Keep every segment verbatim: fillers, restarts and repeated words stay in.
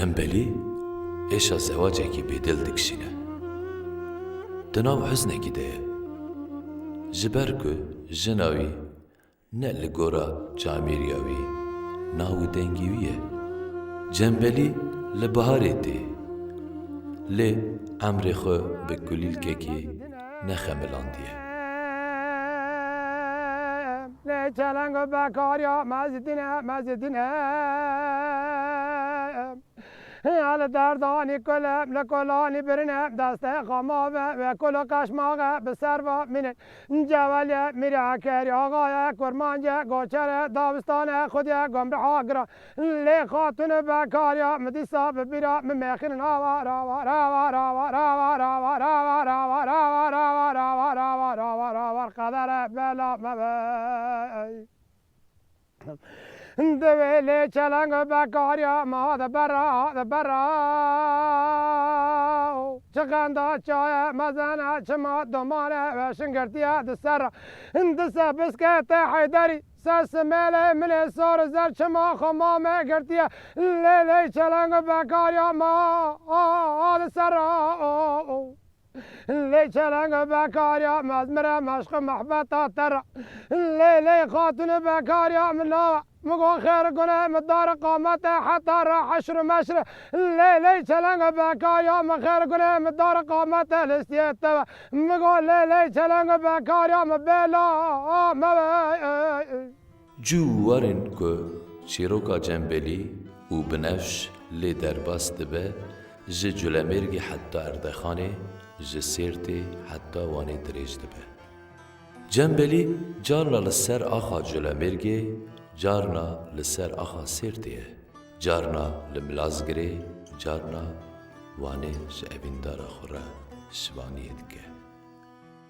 Cembelî êşa zewacekî bêdil dikişîne. Di nav huznekî de ye. Ji ber ku jina wî ne li gora camêriya wî, nav û dengê wî ye. Cembelî li biharê tê, lê emrê xwe bi kulîlkekê nexemilandiye. Lê çelengo bekariya mezidine, mezidine. Li derdanî kulim, li kulanî birine, destê xwe mave, wê kul û qeşmaxe bi ser ve mînin. Ceweliye mîre kerî axaye, kurmancê goçere, davistane xwediye gomriha giran. Lê xatûn û bekariya min dîsa bi bîra min mexînin awa, rawa, rawa, rawa, rawa, rawa, rawa, rawa, rawa, rawa, rawa, rawa, rawa, rawa, qedere bela me be. Divê lê çelengo bekariya ma de berra, de berra. Çi qenda çaye mezene, çima domane ve şingirtiye di serra. Dise biskete Heyderî, ses mele milê sor zer çima xwe mame girtiye. Lê lê çelengo bekariya ma, a, a, de serra. Lê çelengo bekariya mez mire meşq mehbeta te re. Lê lê xatûn bekariya min nawe. Min got xêr gune min dar qamete heta re heşr û meşre. Lê lê çelengo bekariya min xêr gune min dar qamete listiyê te ve. Min got lê lê çelengo bekariya min bêla me ve. Cû û warên ku çîroka Cembelî û Binevş lê derbas dibe, ji Culemêrgê heta Erdexanê, ji Sêrtê heta Wanê dirêj dibe. Cembelî carna li ser axa Culemêrgê, carna li ser axa Sêrtê ye, carna li Milazgirê, carna Wanê ji evîndara xwe re şivaniyê dike.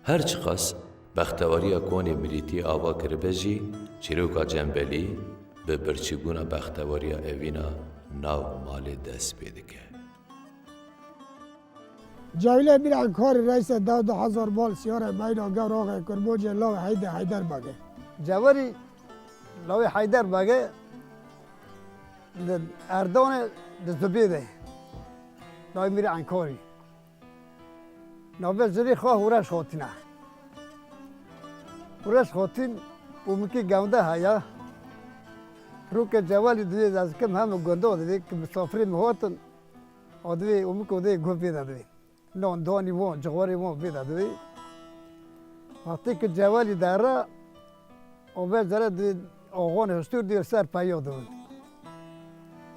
Her çiqas bextewariya konê mirîtî ava kiribe jî, çîroka Cembelî bi birçîbûna bextewariya evîna nav malê dest pê dike. Cewlê bir Enkarî reyse dew du hezar bal siyare meyna gevr axê Kurmancê lawê Heyde Heyder Bege. Cewlî lawê Heyder Bege di Erdonê di zibê de. Lawê Mîr Enkarî. Navê zirî xwe Hûreş Xotîn e. Hûreş Xotîn û mikî gewde heye. Rûkê Cewelî divê ez kim hemû gundo divê ki misafirê min hatin. O divê û mik o divê guh vê de divê. Non donî won, cixwarê won vê de divê. Wextê ki Cewelî dere, O vê zere di oxon hiştir di ser peyo di.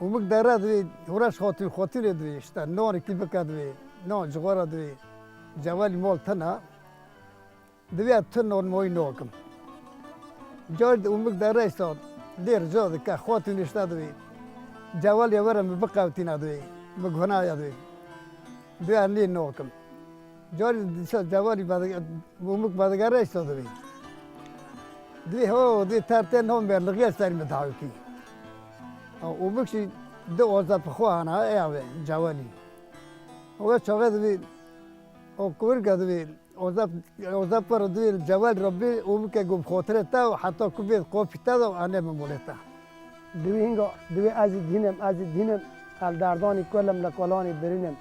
Umik dere di Hureş Xotîn, Xotînê di işte non ki bike di, non cigora di, Cewelî mol tena. Divê tu non moy nokim. Car di umik dere işte dir co di ke Xotîn işte di. Cewelî were mi biqewtîna di, mi gunaya di. Divê nê nokim. Carî dîsa Cewalî vediger-, Umik vedigere îşte divî. Divî ho, divî tertên ho merlixiye serî min dawikî. Ha, Umik jî di oza bi xwe hana, ey ave, Cewalî. O ve çaxê divî, o kurga divî, oza, oza pir divî, Cewalî Rabbî, Umike gum xotire te, heta ku vê qopî te de, ane min molê te. Divê hinga, divê ez ê dînim, ez ê dînim, el derdanî kulim li kolanî birînim.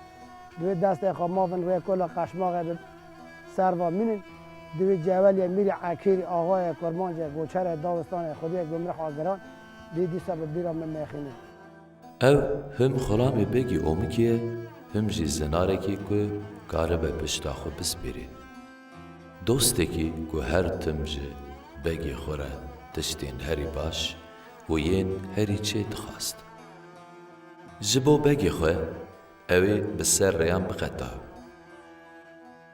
Divê destê xwe mavin rê kula qeşmaxê bi serva mînin. Divê Ceweliyê Mîrê Ekêrî, Axayê Kurmancê, Goçerê Dawistanê, Xwediyê Gumrih a Giran, dê dîsa bi bîra min nexînin. Ew him xulamê begî Omikê ye, him jî zinarekî ku karibe pişta xwe bispêrê. Dostekî ku her tim ji begê xwe re tiştên herî baş û yên herî çê dixwast. Ji bo begê xwe ew ê bi ser rêyan biqeta.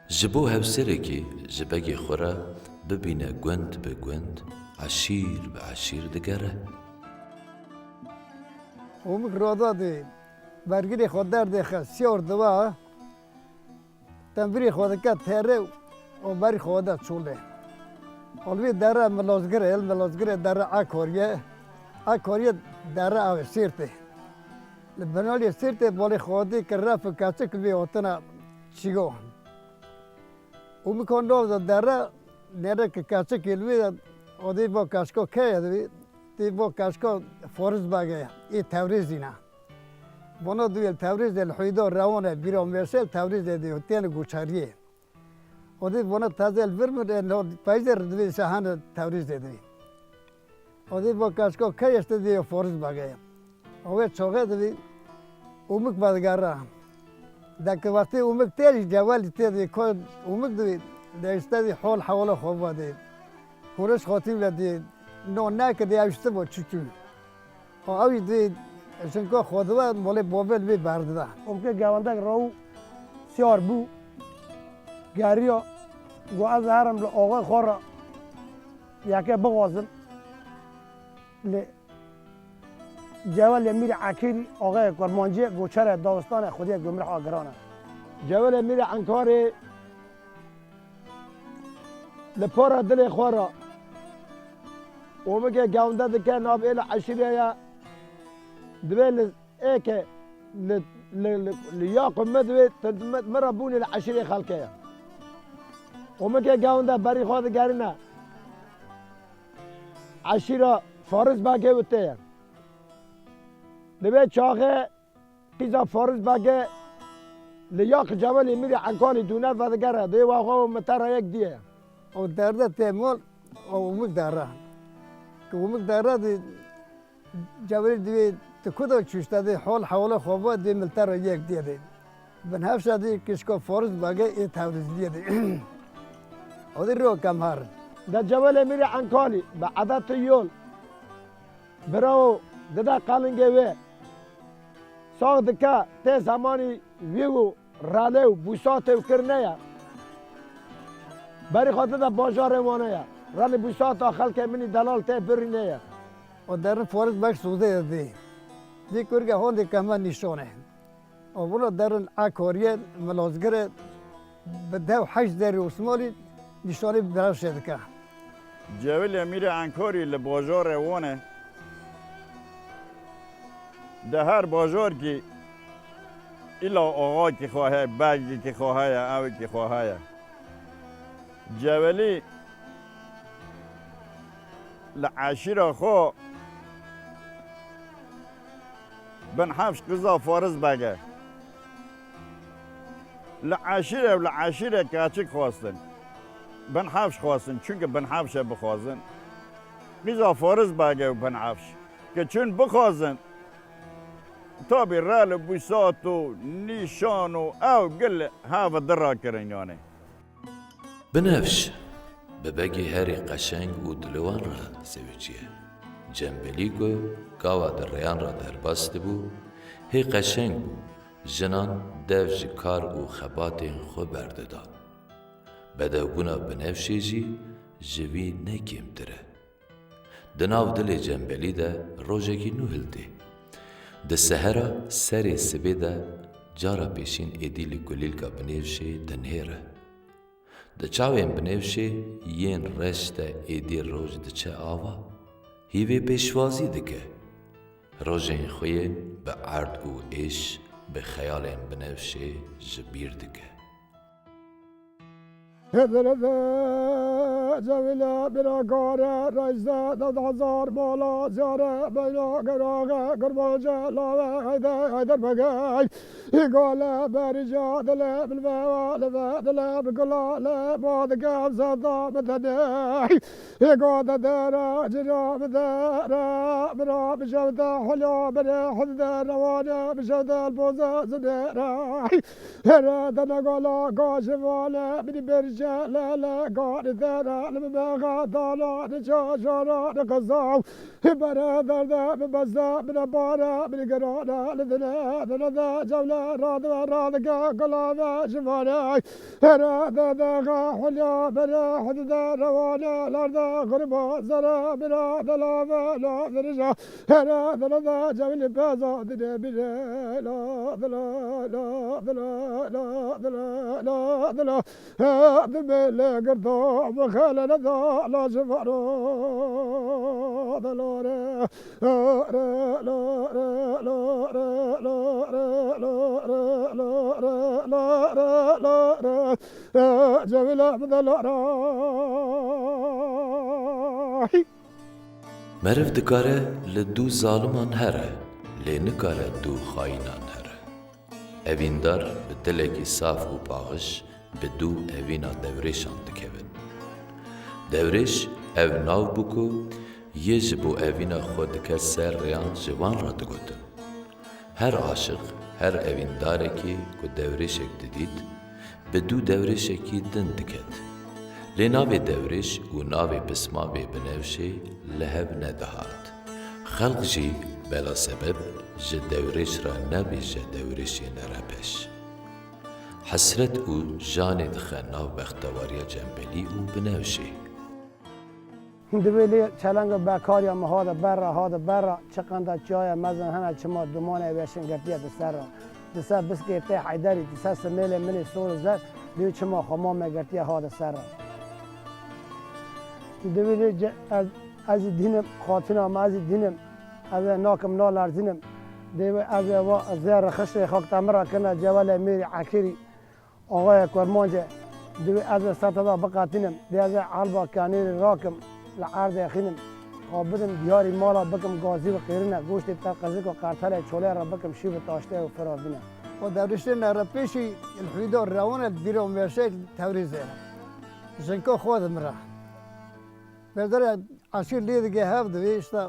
Ji bo hevserekî ji begê xwe re bibîne gund bi gund, eşîr bi eşîr digere. Omik roda dê, bergirê xwe derdê xe, siyar diwa, Tembirî xwe dike terê û berî xwe de çûlê. Ol vî dere Milozgirê, Milozgirê dere Akoriyê, Akoriyê dere avê Sîrtê. Li binalê Sîrtê bolê xwedî ki ref û keçik vî otina çîgo. Û mi kon nov de dere nêre ki keçik li vî de odî bo keçko keye divî, tî bo keçko Foriz Bagê, î Tewrêzîna. Vana divê li Tewrîzê li Hûyda rewan e, bîra mêsel Tewrîzê divê, tên guçeriyê. O dî vana teze li vir min, e, no, peyzê re divê se hene Tewrîzê divê. O dî va kaşka key işte divê Fariz Bege. O wê çaxê divê Umik vedigere. Deke wextê Umik tê jî Cewelî tê divê, ka Umik divê, de işte divê hol hewala xwe vadê. Kureş xatî ve divê, no neke divê ew işte bo çiçû. Û ew jî di jinka xwe dibe malê bavê li wê berdide. Omkê gewendek rew siyar bû, geriya, got, ez herim li axê xwe re yeke bixwazim. Lê Cewelê Mîrê Enkêrî axê Kurmanciyê, got, çere dawistanê Xwediyê, got, mirha giran e. Cewelê Mîrê Enkarê Li para dilê xwe re omikê gewinde dike, nav ê li eşîrê ye, divê li êke li, li, li, li ya ku min divê tu mi, min re bûnî li eşîrê xelkê ye. Omikê gewinde berî xwe digerîne eşîra Fariz Begê û tê ye. Li vê çaxê Qîza Fariz Bege li ya Cewelê Mîrê Enkalî dûne vedigere, dê wa xwe û mitera yek diye. O derde tê mol, o umik dere. Ki umik dere di Cewelî divê ti ku de çûşte dê hol hewle xwe ve dê miltera yek diye dê. Bin hevşa dê kişka Fariz Bege ê Tewrizliye dê. O dê ro kem har. De Cewelê Mîrê Enkalî bi edetê yol Bira û dide qelingê wê. Sax dike tê zemanî wî û relê û bûsatê û kirine ye. Berî xwe dide bajarê Wanê ye. Relê bûsata xelkê min î delal tê birînê ye. O derin Fariz Beg sûdê ye dê. Dê kurge hondê keme nîşan e. Û wilo derin Ekoriyê, Milozgirê, bi dev heşt derê Osmanlî nîşanî Binevşê dike. Cewilê Mîrê Enkorî li bajarê Wanê, di her bajarkî îla axakî xwe heye, begîkî xwe heye, ewikî xwe heye. Cewilî li eşîra xwe Binhevş qiza Fariz Beg e. Li eşîre û li eşîre keçik xwestin. Binhevş xwestin, çunke Binhevşe bixwazin. Qiza Fariz Beg e û Binhevş. Ke çûn bixwazin, tabî rel û bûsat û nîşan û ew gil hev di rakirin yanê. Binevş, bi begê herî qeşeng û dilwan re sewiciye. Cembelî ku gava di rêyan re derbas dibû, hê qeşeng bû, jinan dev ji kar û xebatên xwe berdidan. Bedewbûna Binevşê jî ji vî ne kêmtir e. Di nav dilê Cembelî de rojekî nû hiltê. Di sehera serê sibê de cara pêşîn êdî li kulîlka Binevşê dinihêre. Di çavên Binevşê yên reş de êdî roj diçe ava. Hîvê pêşwazî dike. Rojên xwe yên bi erd û êş bi xeyalên Binevşê ji bîr dike. Hezrete Cemile bira kare, rejde dad hazar mala ziyare, beyna gerage, kurbancı lave, hayde, hayder begey. Gale berîca dile bilve, leve dile bigula, le bad gevzada bedene. Êga de dere cira bidere, bira bijewde hulya bere, hul de rewane bijewde boze zidere. Here de negala gajivane, bini berce lele gari dere, li bimexe dala, ni cajara, ni qezav. Bere derde, bi bezde, bine bare, bini gerane, li dine, dine de cewle, rade, rade ge, gulave, jivane. Here de de ga hulya bere hudde rewane lerde gurba zere bira delave la dirija. Here dele de cevli beza dine bire la dila la dila la dila la dila. He dime le girda bu hele ne da la jivaro delore. Meriv dikare li dû zaliman here, lê nikare dû xayînan here. Evîndar bi dilekî saf û paxij bi dû evîna dewrêşan dikevin. Dewrêş ev nav bû ku yê ji bo evîna xwe diket ser rêyan ji van re digotin. Her aşiq, her evîndarekî ku dewrêşek didît, bi dû dewrêşekî din diket. Lê navê dewrêş û navê pismamê binevşê li hev nedihat. Xelk jî bela sebeb ji dewrêş re nebêje dewrêşê nerepeş. Hesret û janê dixe nav bextewariya Cembelî û binevşê. Divê lê çelenga bekariya min hade berra, hade berra, çi qenda çiyaya mezin hene, çima dumanê weşin girtiye di ser re. Di ser biskê tê Heyderî, di ser simêlê min ê sor û zer, divê çima xwe mame girtiye hade ser re. Divê lê ce-, ez, ez ê dînim, xatina me ez ê dînim, ez ê nakim nalerzînim. Divê ez ê va zê rixiştê xak te min re kirine cevelê mêrî ekirî. Axayê Kurmancê, divê ez ê seta da biqetînim, dê ez ê elba kenêrî rakim, li erdê xînim, xwe bidim diyarî mala bikim gazî û qêrine, goştê te qizik û qertelê çolê re bikim şîv û taştê û firavîne. O dewriştê nerepêşî li hûdor rewane bîra mêşek Tewrîzê. Jinko xwe dimire. Berdere eşîr lê dige hev divê, işte,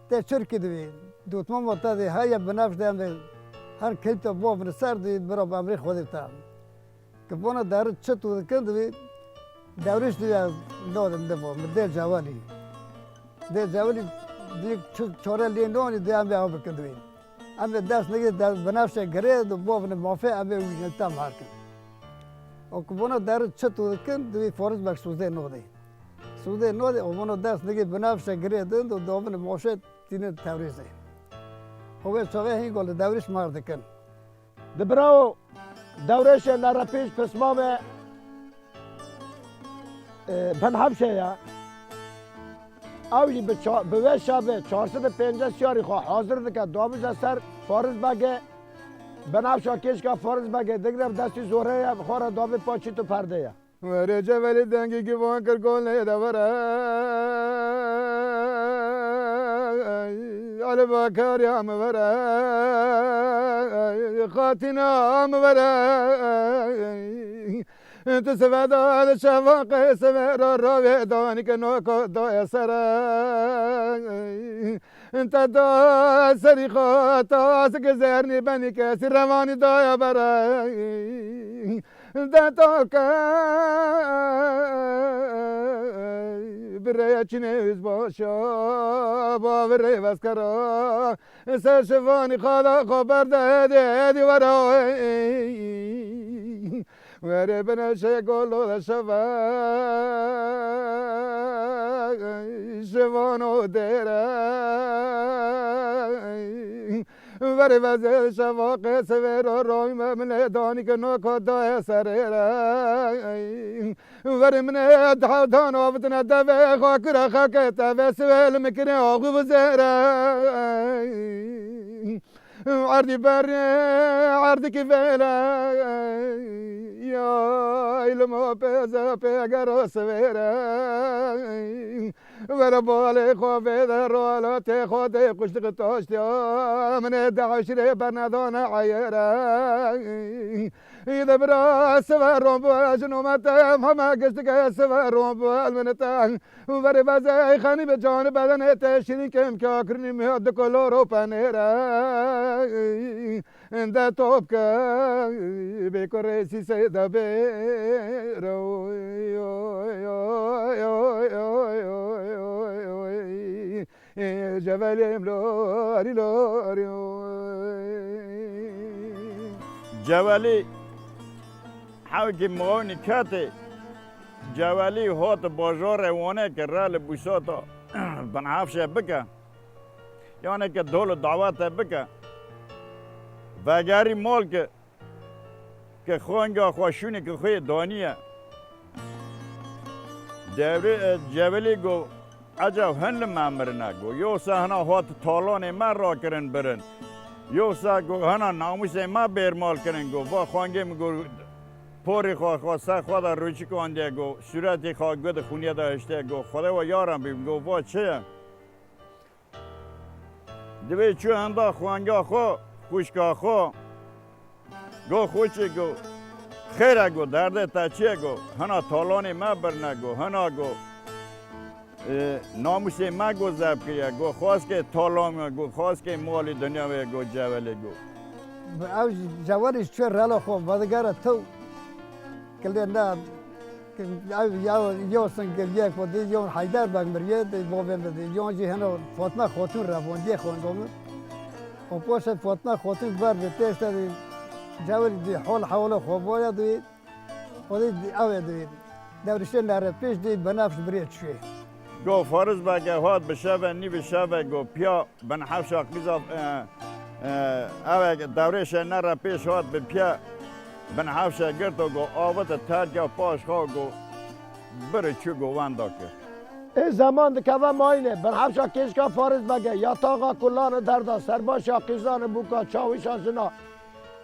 te çirkî divê. Dotmama te dê heye binevş de em dê her kelîta bavin ser divê bira bi emrê Xwedê te. Ki bona deri çi tu dikin divê dewrêş divê ez nadim de bo, mi dê cevelî. Dê cevelî dê çi çare lê nonî dê em dê ew bikin divê. Em dê dest nigê de binevşe girê de bavin mafê em dê wî tam herkin. O ki bona deri çi tu dikin divê fariz bek sûzê nodê. Sûdê nodê, o vano dest nigê binevşe girê din do dovin moşe tînin Tewrîzê. O vê çaxê hîn gol dewrîş mar dikin. Di birawo dewrêşê nerepîş pismame, e, bin hevşe ye. Ew jî bi ça-, bi vê şevê çar sed û pêncî siyarî xwe hazir dike, davije ser Fariz Begê, binevşa kêşka Fariz Begê digre bi destî zorê ye, bi xwe re davê paçît û perdê ye. Were cevelî dengî givan kir golê de were. Elba karya mi were. Xatina mi were. Tu seveda li şeva qê severa ravê danî ke noko doye sere. Te da serî xwe ta sike zernî benî kesî revanî daya bere. De to ke birê çinê wîz başa, ba birê veskera. Ser şivanî xala xwe berde hêdî hêdî were. Were binevşe golo de şeve, şivano dêre. Were vezê şeva qê severo roy me min lê danî ke noko daye serê re. Were min ê daha dan avitine devê xakire xakê te ve sivê li min kirê axu vizêre. Erdî berê, erdikî vêle, ya îlmo pêze pêgero sivêre. Were balê xwe vêde rola tê xwe tê quştiqi taştiya. Min ê de eşirê bernedane eyêre. Î de bira siveron bu jin û me te heme giştike siveron bu elmine te. Verê bezey xenî bi canî bedenê te şirîn kêm kakirinî mi dikolor û penêre. De top ke bê kurê sîsê de bê. Cevelî em lorî lorî. Cevelî hewkî miwanî ketê. Cevelî hot bajarê Wanê ke re li Bûsata binhevşe bike, yanê ke dol û dawete bike, vegerî mal ke, ke xwenga xwe şûnê ke xwê daniye. Devrê, e, Cevelî go, ecab hin li me mirine go, yoksa hina hot talanê me rakirin birin. Yoksa go hina namûsê me bêrmal kirin go, va xwengê min go, porê xwe, xwe ser xwe de rûçik andiye go, sûretê xwe go di xûniyê de hiştiye go, Xwedê we yaran bî, go, va çi ye? Divê çû henda xwenga xwe, xwişka xwe, Go xwişkê go, xêr e go, derdê te çi ye go, hina talanê me birine go, hina go, e, namûsê me go zeb kiriye go, xwaskê talan me go, xwaskê malê dinya wê go, Cevelê go. Ew Cevelî ji çi rela xwe vedigere tew. Kilê ne, ew ya, yo singil yek xwe dî, yon Heyder Beg miriye, dê bavê min dî, yon jî hino Fatma Xatun revandiyê xwe go min. Û paşê Fatma Xatun ber bi têşte dî, Cevelî dî hol hewlo xwe boya dî, xwe dî ew ê dî. Dewrişê nere pêş dî, Binefş birê çûyê. Go Fariz Bege hat bi şeve, nî bi şeve go piya Binefşa qîza, e, e, ew e, Dewrêşê nere pêş hat bi piya Binefşe girt û go avite terkiya paş xwe go biri çû go wenda kir. Ê zeman dikeve mayînê, Binefşa kêşka Fariz Bege, yataxa kullanê derda, serbaşa qîzanê bûka, çawîşa jina,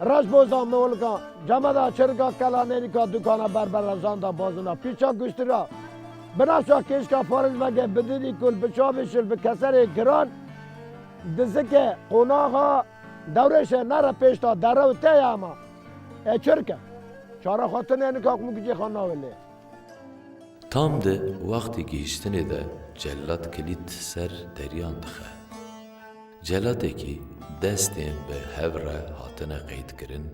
Rejboza miwilka, cemeda çirka kelanênîka dukana berberezan da bazina, pîça guştira, Binefşa kêşka Fariz Bege, bi didî kul, bi çavê şil, bi keserê giran, dizike qonaxa Dewrêşê nere pêşta dere û te ya ma. E çirke. Çara xwe tune nika ku min gicê xwe nawê lê. Tam di wextê gihîştinê de celat kilît ser deriyan dixe. Celatekî destên bi hev re hatine qeydkirin,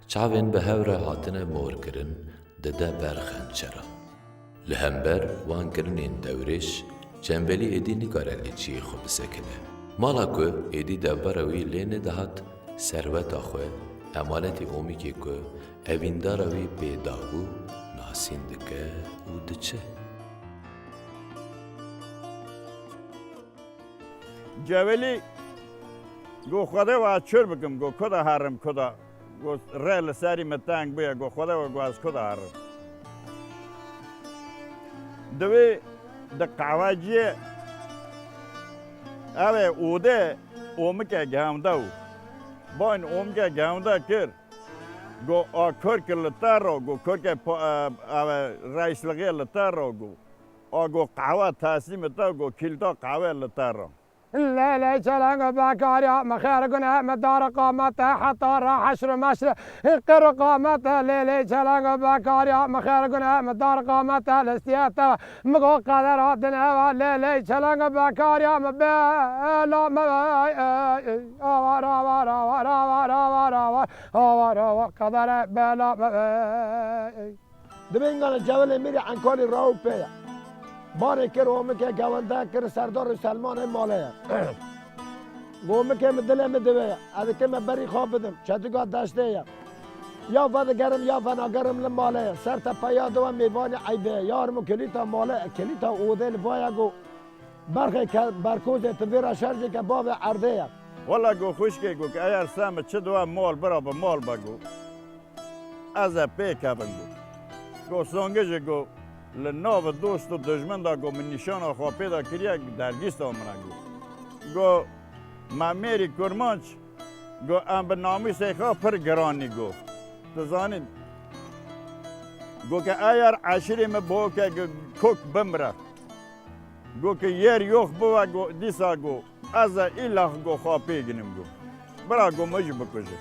çavên bi hev re hatine morkirin, dide ber xençeran. Li hember wan kirinên Dewrêş, Cembelî êdî nikare li cihê xwe bisekine. Mala ku êdî dewbera wî lê nedihat, serweta xwe, emanetê omikê ku evîndara wî pê dabû, nasîn dike û diçe. Cevelî go, Xwedê we ez çir bikim, go, ku da herim, ku da, go, rê li serî min teng bûye, go, Xwedê we, go, ez ku da herim. Divê di qehweciyê ew ê odê omike gewende û. Bayn omike gewende kir, go, a kurke li te ro, go, kurke pa-, e, ew ê reîsliğê li te ro, go. A go qehwe teslîmê te, go kîlta qehwê li te re. Lê lê çelengo bekarya, mi xêr gune, mi dar qamete, heta ra heşr meşr, qir qamete, lê lê çelengo bekarya, mi xêr gune, mi dar qamete, listiyete, mi go qedera dineva, lê lê çelengo bekarya, mi bela me, ey, ey, ey, avar, avar, avar, qedere bela me, ey, ey. Dibê îngana Cevelê Mîrê Enkalî raw pê ye. Barê kir, omike gewende kir, Serdar û Selmanê malê ye. Go omikê min dilê min divê ye. Ez dikime berî xwe bidim. Çetika deştê ye. Ya vedigerim ya venagerim li malê ye. Ser tepeya diwe mêvanî eybê ye. Ya herim û kilîta malê, kilîta odê li va ye go. Berxê ke berkozê tu vê re şerjê ke bavê erdê ye. Wela go xwişkê go ke eyer se min çi diwe mal bira bi mal be go. Ez ê pê kevim go. Go songê jî go li nav dost û dijmin de go min nîşana xwe pê de kiriye dergîsta min e go. Go me mêrî kurmanc go em bi namûsê xwe pir giranî go. Tu zanî go ke eyer eşîrê min bo ke kok bimre. Go ke yer yox bibe go, dîsa go, ez ê îlax go xwe pê ginim go. Bira go min jî bikuje.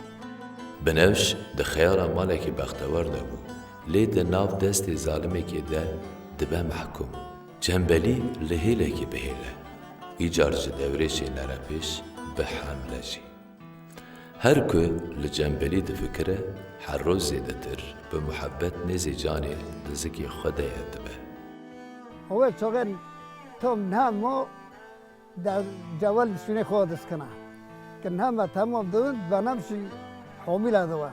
Binevş di xeyala malekî bextewar de bû, lê di nav destê zalimekê de dibe mehkûm. Cembelî li hêlekî bihêle. Îcar ji Dewrêşê nere pêş, bi hemle jî. Her ku li Cembelî difikire, her roj zêdetir bi muhebbet nêzê canê li zikê xwe de ye dibe. Ew çaxên tam niha ma de Cewel şûnê xwe diskine. Ki niha me temam dibin, Benevşî homîla diwe.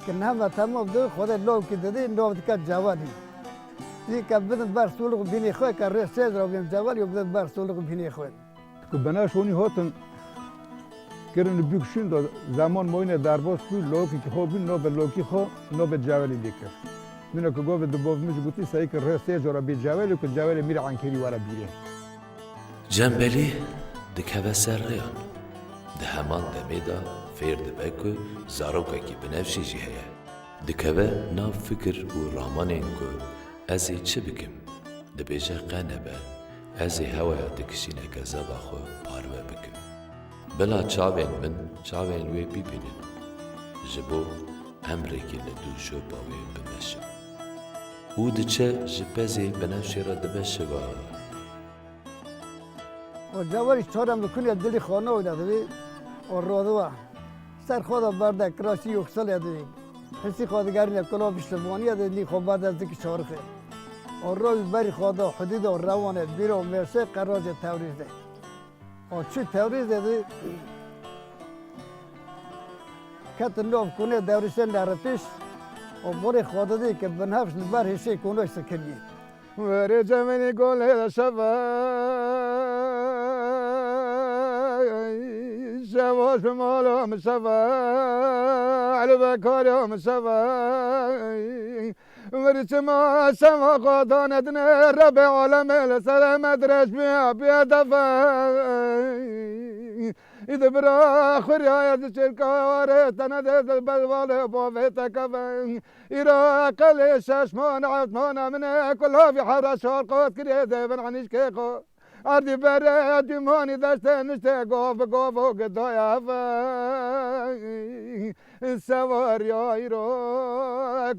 Ki niha me temam dibin, Xwedê lawkî didî, nav dike Cevelî. Dî ke bidin ber sûlix bînê xwe, ke rê sêz re bêm Cevelî û bidin ber sûlix bînê xwe. Ku Benevş honî hatin kirin li bûk şûn de zeman mayîne derbas bû, lawikekî xwe bîn, navê lawikî xwe navê Cevelî lê kir. Mîna ku gavê di bav min jî gotî, seyî ki rê sê cara bê Cevelî ku Cevelê Mîrê Enkerî were bîrê. Cembelî dikeve ser rêyan. Di heman demê de fêr dibe ku zarokekî Binevşî jî heye. Dikeve nav fikir û ramanên ku ez ê çi bikim? Dibêje qe nebe, ez ê hewaya dikişîne kezeba xwe parve bikim. Bila çavên min çavên wê bibînin. Ji bo Emrekê li dû şopa wê bimeşiv. Û diçe ji pezê binevşê re dibe şiva. O cewherî çarem li kulê dilî xwe newîne divî. O rodiwa ser xwe de berde kirasî yokselê divî. Hisî xwe digerîne kula piştivaniyê de lî xwe berde zikî çarixê. O rewî berî xwe de hudîda rewanê bîro mêrsê qeracê Tewrîzê. O çû Tewrîzê de ketin nav kunê Dewrîsê neripîş. O borê xwe didî ki binhevş li ber hişê kunê sikiriyê. Verê cemilî golê de şeve, şeva ji mala min şeve, elbekariya min şeve. Verê çima şeva xwe danedine, Rebê alemê li ser me dirêj biya, biya defe. Îdi bira xuriyaya di çêlkarê, tene de di bezvalê bavê te keve. Îra qelê şeşman, eftmana min e, kulavî hewra şar qot kirê devin anîşkê xo. Erdî bere dîmanî destê niştê gov bi gov û gidaya ve. Sewariya îro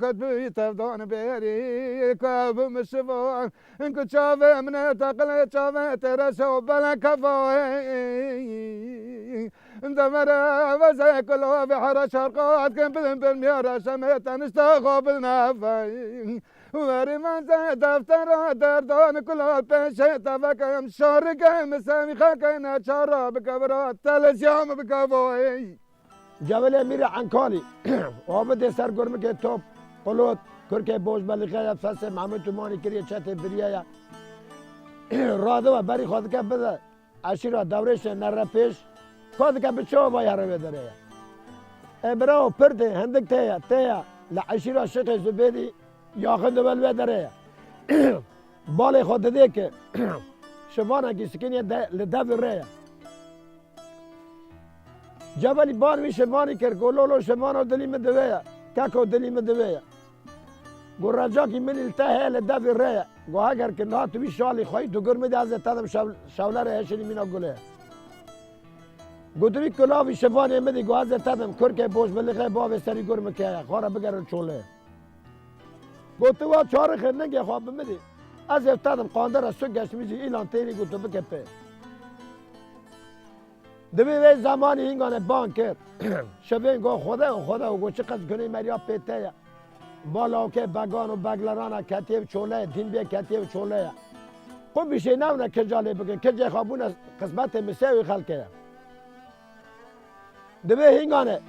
kut bi tevdan bêrî, ku bi min şivan. Ku çavê min e teqilê çavê têre şew bele kevayê. Demere vezê kulavê hera şarqat kin bidin bin miyara şemê tenişte xwe bidin efey. Werî vezê deftera derdan kula pêşê te vekem şarike min semî xekeyne çara bikevira telezya min bikevayê. Cewilê Mîrê Enkalî, Abidê ser Gurmikê top, Qulot, Kurkê Bojbelixê ye, Fesê Mehmûd Tumanî kiriye çetê biriye ye. Radiwe berî xwe dike bide eşîra Dewrêşê Nerepêş, ka dike bi çawa vay here wê derê ye. Ê birawo pir tê, hindik tê ye, tê ye, li eşîra Şixê Zubêdî, Yaxin dibe li wê derê ye. Balê xwe didê ki şivanekî sikiniye de, li devî rê ye. Cebelî bar wî şivanî kir, ku lolo şivano dilî min divê ye, keko dilî min divê ye. Ku recakî min li te heye li devî rê ye. Ku heger ki niha tu wî şalî xweyî tu gur min de ez ê tedim şev-, şewlerê heşinî mîna gulê ye. Gotivî kulavî şivanê min dî, ku ez ê tedim kurkê boş bilixê bavê serî gur min keye, xwe re bigerin çolê. Gotiwa çarixê ningê xwe bi min dî, ez ê tedim qandera su geşmî jî îlan têrî ku tu bike pê. Divê vê zemanî hîngane ban kir. Şivên go Xwede û Xwede û go çi qas gunê meriya pê te ye. Balawkê began û beglerana ketiye bi çoleyê, dîn bê ketiye bi çoleyê. Xwe bîşê newne kirca lê bikin, kircê xwe bûne qismetê misewî xelkê ye. Divê hîngane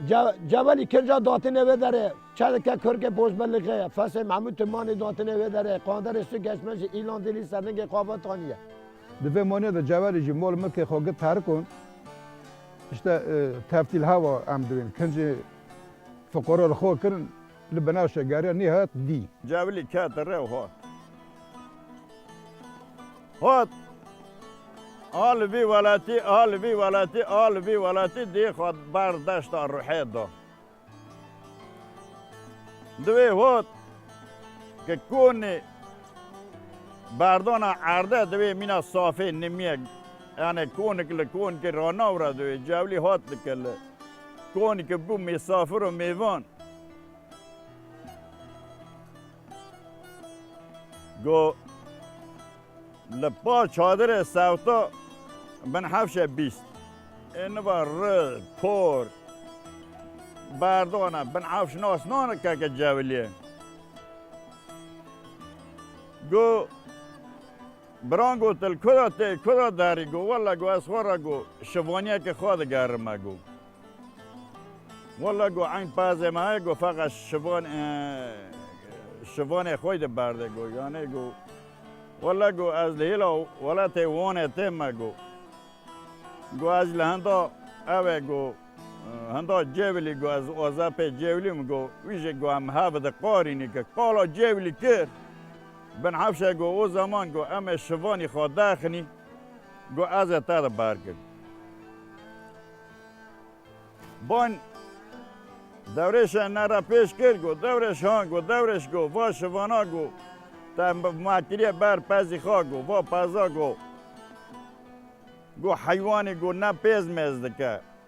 ce-, cevelî kirca datine vê derê, çedike kurkê boşbelixê ye, fesê Mehmûd Timanî datine vê derê, qanderê su geçme jî îlan dilî serningê xwe vetaniye. Di vê moniya de cevelî jî mol milkê xwe git terikon, işte, e, teftîl hewa em dibên, kincê fiqora li xwe kirin, li binevşe geriya nîhat dî. Cevlî ket rew hat. Hat. A li vî welatî, a li vî welatî, a li vî welatî dê xwe ber deşta ruhê da. Divê hot ki konê berdana erde divê mîna safê nimiyek, yani konik li konikê ranawra divê cevlî hot dike li konikê bû mêsafir û mêvan. Go li pa çadirê sewta bin hefşe bîst. Ê niva ri, por, berdana, bin hefş nas nane keke ceviliye. Go biran go til kuda tê, kuda derî go, wella go ez xwe re go şivaniyeke xwe digerime go. Walla go eyn pazê me heye go feqet şivan, e, şivanê xwe de berde go. Yani go, walla go ez li hêla welatê Wanê tê me go. Go ez li henda ev e go, e, henda cêvilî go ez oza pê cêvilî min go. Wî jî go em hev de qarînî ke qala cêvilî kir. Bin hefşe go o zaman go em ê şivanî xwe daxinî. Go ez ê te de bergim. Ban dewrêşe nere pêş kir, go dewrêş han, go dewrêş go, va şivana go, te ma kiriye ber pezî xwe go, va peza go, go heywanî go ne pêz mêz dike.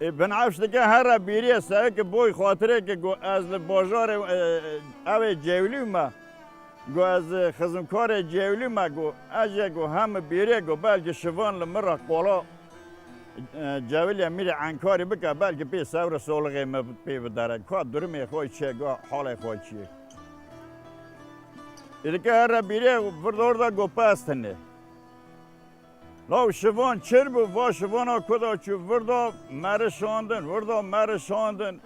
Ê, Binevş dike here bîriyê sereke boy xatirê ke got, ez li bajarê, e, ew ê Cewlî me. Got ez xizmkarê Cewlî me, got ez ê, got hemî bîrê, got belkî Şivan li min re qola, e, Cewlî Emîrê Enkarî bike, belkî pê sewr û solixê min pê bidere. Ka durumê xwe çi ye, got halê xwe çi ye. Êdî ke here bîrê, vir dor de got pez tune. Law Şivan çir bû, va Şivana ku da çû, vir da meriş şandin, vir da meriş şandin.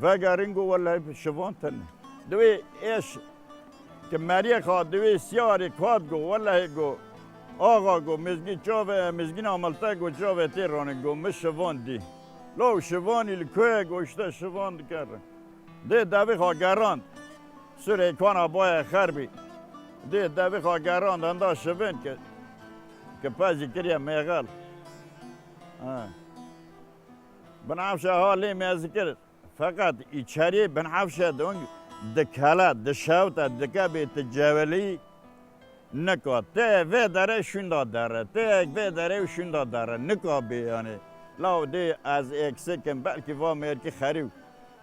Vegerîn got, welehî Şivan tune. Divê êş ki meriyek hat, divê siyarê kat got, welehî got, axa got, mizgîn çavê, mizgîna milte got, çavê tê ranê got, min Şivan dî. Law Şivanî li ku ye got, işte Şivan dikere. Dê devî xwe gerand. Sûrê kana baye xerbî. Dê devî xwe gerand henda Şivan ki, ki pezî kiriye mêxel. Ha. Binefşe ha lê mezî kir. Feqet îçeriyê Binefşe dong dikele, dişewte, dike bê ti Cewlî. Nika tê vê derê şûnda dere, tê vê derê û şûnda dere. Nika bê yanî. Law dê ez êksik im, belkî va mêrkî xerîw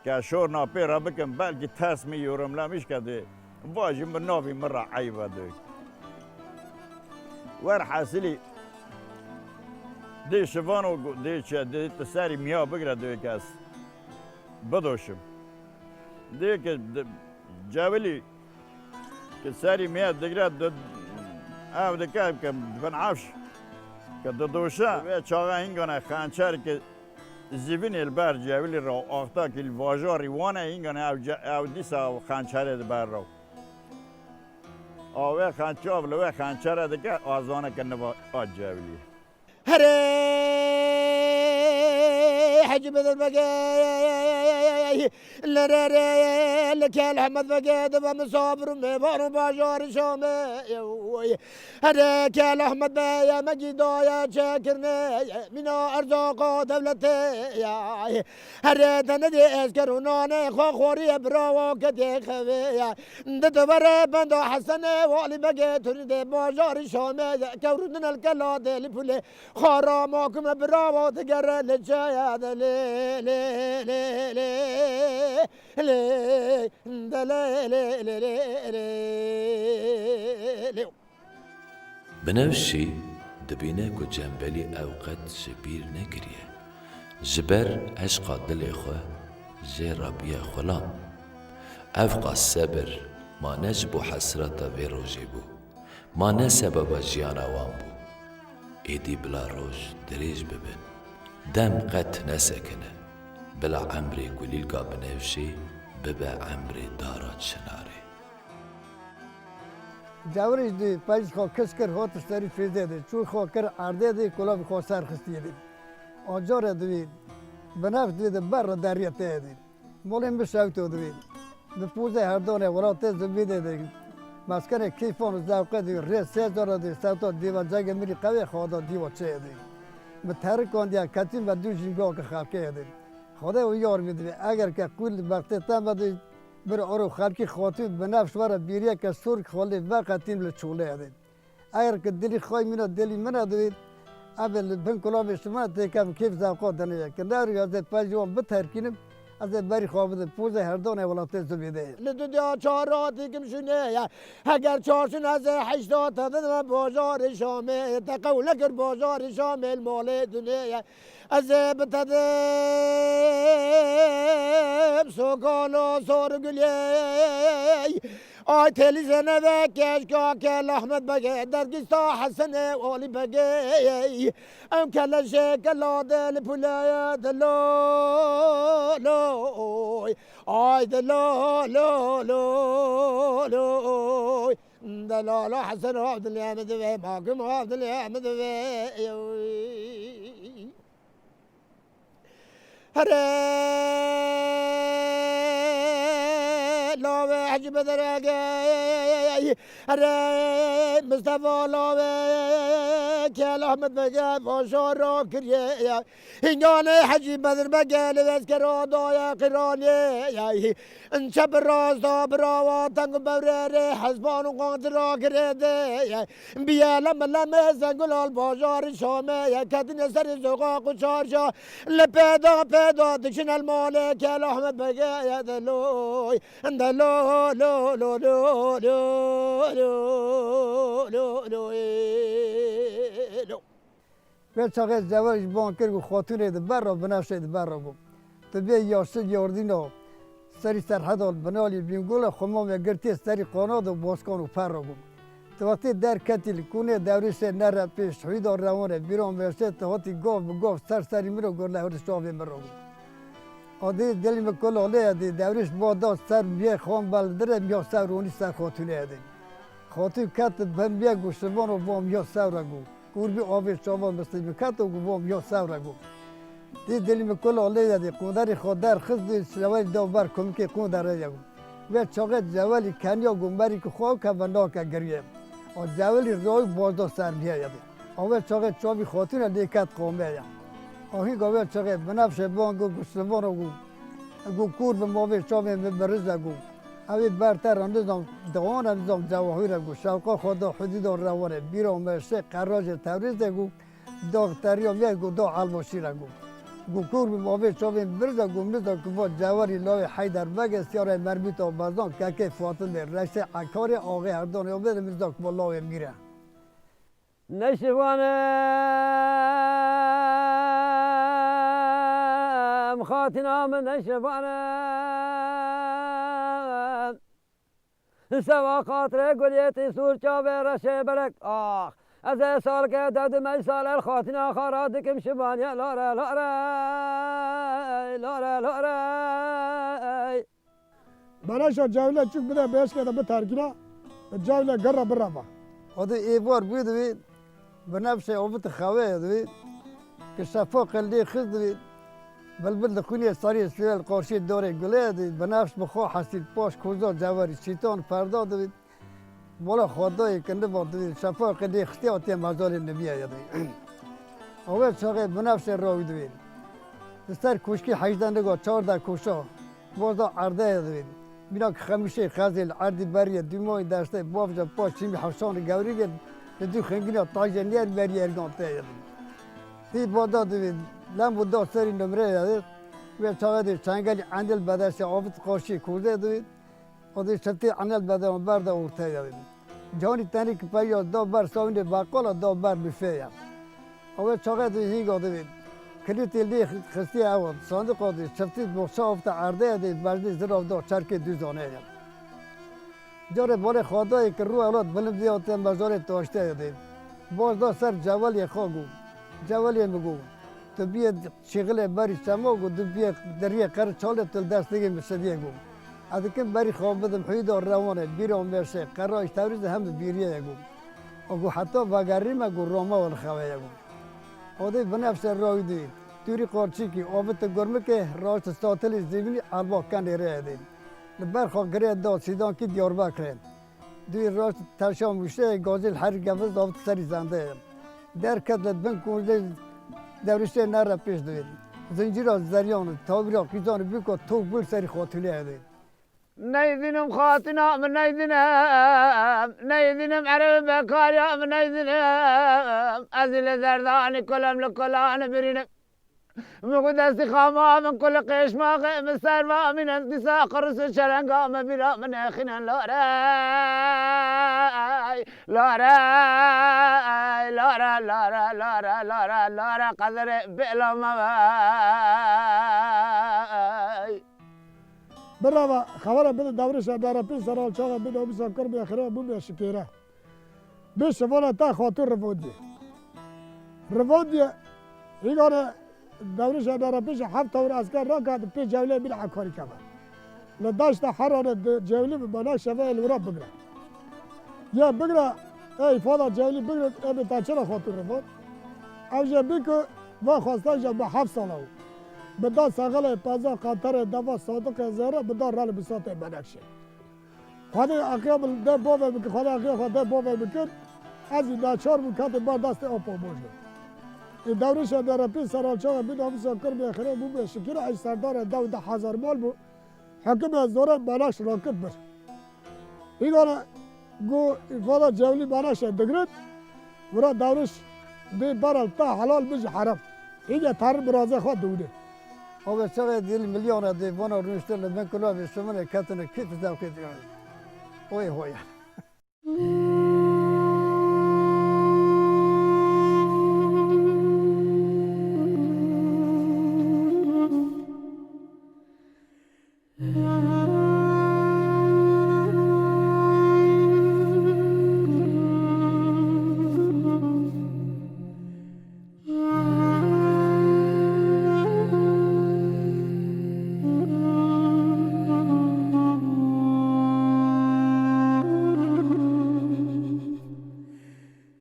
ke şorna pê re bikim, belkî ters min yorumlemiş ke dê. Va jî min navî min re eyb e dê. Werhesilî dê Şivano got, dê çi, dê ti serî miya bigire dê ke ez bidoşim. Dê ke di-, Cewlî Ki serî me digre di, ev dike ke Binefş ke didoşe. Vê çaxa hîngane xençer ki zîvinê li ber Cewlî re, axta ki li vajarî wane hîngane ew ce-, ew dîsa ew xençerê di ber re. A wê xençav li wê xençere dike, a zane ke niva a Cewlî. Herê Hecî Bedir Begê, li re re, li Kel Ehmed Begê, dibe misafir û mêvan û bajarî Şamê. Herê Kel Ehmed Bey, yemekî daye çekirine, mîna erzaqa dewletê ya. Herê te nedê esker û nanê xwe xwariye birawa ke tê xevê ya. Di devere benda Hesenê Walî Begê, tu dê bajarî Şamê ye, kewrû din el kela dê li pulê. Xara makime birava digere li çaya de lê, lê, lê, lê, lê, de lê, lê, lê, lê, lê, lê. Binevşî dibîne ku Cembelî ew qet ji bîr nekiriye. Ji ber eşqa dilê xwe jê re bûye xulam. Ev qas sebir ma ne ji bo hesreta vê rojê bû. Ma ne sebeba jiyana wan bû. Êdî bila roj dirêj bibin. Dem qet nesekine. Bila emrê kulîlka Binevşê bibe emrê dara çinarê. Cewrî jî peyîz xwe kiş kir, hot serî fêzê de. Çû xwe kir erdê de, kulavî xwe ser xistiyê de. Acarê divî Binevş divî di ber re deriyê tê de. Molên bi şewto divî. Bi pûzê herdanê welatê zivîdê de. Meskenê keyfan û zewqê divî. Rê sê cara divî sewta dîva cegê mirî qewê xada dîva çêyê de. Bi terikan diya ketîn ve dû jîngakê xelkê de. Xwedê û yar bî divî. Eger ke qûl bextê te ve de bir oro xelkî xatû Binevş were bîriyeke sûr xwelê veqetîn li çolê de. Eger ki dilî xwe mîna dilî min e divî, ev li bin kulavê şima têkevin kêf zewqa dinê ye. Ki ne rû ez ê pejî wan biterkînim, ez ê berî xwe bidim. Pozê herdanê welatê zivîdê ye. Li dunya çar hatî kim şûnê ye. Heger çar şûn ez ê heşta te didime bajarê Şamê. Te qewl nekir bajarê Şamê li malê dunê ye. Ez ê bi te dim sokalo sor gulê. Ay telî Zenevê keşka Kel Ahmet Begê, dergîsta Hesenê Olî Begê. Em keleşê kela de li puleye de lo, lo, oy. Ay de lo, lo, lo, lo, oy. De lo, lo, Hesen Abdülhamid ve, Magim Abdülhamid ve, oy. Here lawê Hecî Bedirege, here Mistefa lawê Kel Ahmet Bege bajar rakiriye ya. Hingane Hecî Bedir Bege li Eskera daye qiraniye ya. Çep rasta birawa teng û bewrerê hezban û qantir rakirê de ya. Biye lem lem Zengulal bajarî Şame ya. Ketine serê soqaq û çarşa. Li peda peda diçin el malê Kel Ahmet Bege ya de loy. Enda lo, lo, lo, lo, lo, lo, lo, lo, e, lo. Vê çaxê Cewel ji ban kir ku xatûnê di ber re, Binefşê di ber re bû. Tu bê yaşil yordîna serî serheda binalî Bîngol e, xwe mamê girtiye serî qanad û boskan û per re bû. Tu wextê derketî li kûnê dewrêşê nere pêş, hûyda rewanê bîran veştê, tu hatî gov bi gov ser serî min û gur lehwir çavê min re bû. Adê dilî min kul alê edê, dewrêş ba da ser miyê xan beldirê miya ser ronî ser xatûnê edê. Xatûn ket bin miyê gu şivan û va miya ser re gu. Kurbî avê çavan mislî min ket û gu va miya ser re gu. Dê dilî min kul alê edê, qunderî xo derxist dê şevelî da ber kumikê qunderê ye gu. Vê çaxê Cewelî keniya gu merî ki xo ke ve nake giriye. A Cewelî roy bozda ser miyê edê. A wê çaxê çavî xatûne lê ket qomê ye. A hîga wê çaxê Binefşê ban gu, gu şivan û gu, gu kûr bi mavê çavê min birize gu. Ew ê ber te re nizam dewan e, nizam cewahî re gu. Şewqa xwe da hudîda rewanê, bîra me şê qerajê Tewrêzê gu. Da teriya me gu, da elbaşî re gu. Gu kûr bi mavê çavê min birize gu, min da ku va Cewelî lawê Heyder Beg e, siyarê Mermîta Bazan, kekê Fatimê, reştê Ekarê, axê Erdanê, o bê min da ku va lawê mîr e. Neşivanim, xatina min neşivanim. Sewa xatirê guliyê tî sûr çavê reşê belek. Ax, ez ê salke dedim ey sal el xatina xara dikim şivaniye lare, lare, lare, lare. Bereşa Cewle çûk bide bêşke de biterkîna, Cewle gerra bireva. Adi êvar bû divê, Binefşê avit xewê divê, ki şefaqê lê xist divê, bilbil di xwînê sarî sirel qarşî dorê gulê divê, Binefş bi xwe hesîl paş koza Cewerî şîtan perda divê, bola xwedayê ki niva divê, şefaqê lê xistê atê mezalê niviyê divê. Awê çaxê Binefşê rawî divê. Li ser koşkî hejde niga çardeh koşa. Boza erdê ye divê. Mînak xemîşê xezê li erdî berî ye, dûmayê destê bavca paş çîmî hewşanê gewrî ye, li dû xingîna tayjê nêr berî ergan tê ye divê. Hî boda divê, lem û da serî nimrê ye divê. Wê çaxê divê çengelî endil bedestê avit qarşî kurdê divê. O divê çiftî endil bede berda ortê ye divê. Canî tenî ki peya da ber sawînê beqala da ber bifê ye. Ew ê çaxê dê hîga divê. Kilîtê lê xistî ew sandiqa dê çiftî boxça ofta erdê dê berdê zirav da çerkê dûzanê ye. Carê balê xwedayê ki rû elat bilind vê hatê mezarê taştê ye dê. Boz da ser Cewelê xwe gu. Cewelê mi gu. Tu biyê çîxilê berî çemo gu, tu biyê deriyê qer çalê tu li destê min şediyê gu. Ez dikim berî xwe bidim hûyda rewanê, bîra mêşê, qerayîş tewrî de hem bi bîriyê ye gu. O gu heta vegerîme gu Roma wil xewê ye gu. Odê Binefşê rawî dî, tûrî qarçîkî, ovit gurmikê, raşt satilî zîvinî elba kenê rê edê. Li ber xwe girê da Sîdankî Diyarbekirê. Dû raşt terşa mûşeyê gazî li her geviz avit serî zendê ye. Derket li bin kûnjê dewrişê nere pêş divê. Zincîra zeryan, tawîra qîzan bûka tok bû serî xatûnê edê. Neyzînim xatina min neyzînim, neyzînim erebe bekariya min neyzînim. Ez ê li zerdanî kulem li kulanê birînim. Min ku destî xama min ku li qêşmaxê min ser va mînin dîsa qirris û çelenga min bîra min nexînin larey, larey, lare, lare, lare, lare, lare, qederê bêla me vey. Birava xebera bide dewrê şehdara pê seral çaxa bide o bisa kir bide xire bû bide şikêre. Bê şivana te xatû Rivodiyê. Rivodiyê hîgane dewrê şehdara pê ji heft tawir esker raket pê Cewlê bîn Ekarî keve. Li daşta herane di Cewlî bi bana şeveyê li wira bigre. Ya bigre, ey fada Cewlî bigre, ê bi te çira xatû Rivod. Ev jê bî ku va xwesta jê bi heft sala û. Bi da sexelê peza qanterê deva Sadiqê Zêre, bi da ralê bi satê Menekşê. Xwedê aqiya min dê bavê bikir, Xwedê aqiya xwe dê bavê bikir. Ez jî naçar bûm, ketim bar destê Apo Mojê. Ê dewrişa derepî seralçaxa bî namûsa Kurbê Xirê bû bê şikir ey serdara dew deh hezar mal bû. Hikimê zore manaş rakit bir. Hîgana got, îfada cewlî manaşa digrin, wira dewriş dê berel ta helal, min jî herem. Hîge terin birazê xwe diwine. Abi çaxê dil milyona dê vana rûnişte li bin kulavê şiminê ketine kêf zewqê diyar. Oy hoya.